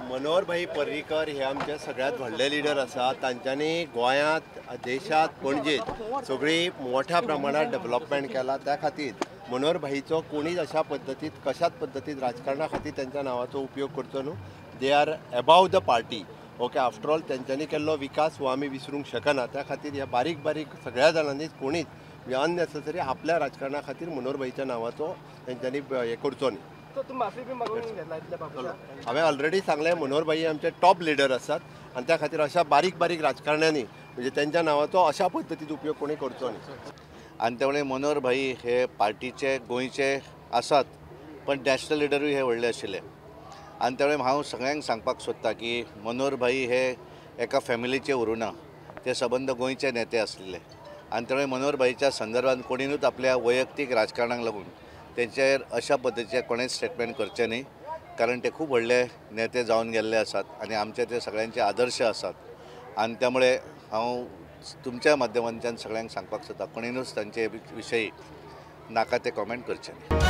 मनोहर भाई पर्रीकर हे आमचे सगळ्यात व्हडले लिडर आसा. तांच्यांनी गोंयांत, देशांत, पणजेत सगळी मोठ्या प्रमाणात डेव्हलपमेंट केला. त्या खातीर मनोहर भाईचो कोणीच अशा पद्दतीत कशाच पद्दतीत राजकारणा खातीर त्यांच्या नांवाचो उपयोग करचो न्हू. They are above the party. Okay, after all तेंच्यांनी केल्लो विकास हो आमी विसरूंक शकना. त्या खातीर ह्या बारीक बारीक सगळ्या जाणांनी कोणीच अननेसेसरी आपल्या राजकारणा खातीर मनोहर भाईच्या नांवाचो तेंच्यांनी हें करचो न्ही. हांवें ऑलरेडी सांगलें, मनोहर भाई आमचे टॉप लिडर आसात आनी त्या खातीर अशा बारीक बारीक राजकारण्यांनी म्हणजे तेंच्या नांवाचो अशा पद्दतीन उपयोग कोणी करचो न्ही. आनी त्यामुळे मनोहर भाई हे पार्टीचे गोंयचे आसात, पण नॅशनल लिडरूय हे व्हडले आशिल्ले. आनी त्यामुळे हांव सगळ्यांक सांगपाक सोदता की मनोहर भाई हे एका फॅमिलीचे उरूना, ते सबंद गोंयचे नेते आसलेले. आनी त्यामुळे मनोहर भाईच्या संदर्भात कोणीनूच आपल्या वैयक्तीक राजकारणाक लागून तेंचेर अशा पद्दतीचे कोणेच स्टेटमेंट करचें न्ही, कारण ते खूब व्हडले नेते जावन गेल्ले आसात आनी आमचे ते सगळ्यांचे आदर्श आसात. आनी त्यामुळे हांव तुमच्या माध्यमांतल्यान सगळ्यांक सांगपाक सोदता, कोणीनूच तांचे विशयी नाका ते कॉमेंट करचे न्ही.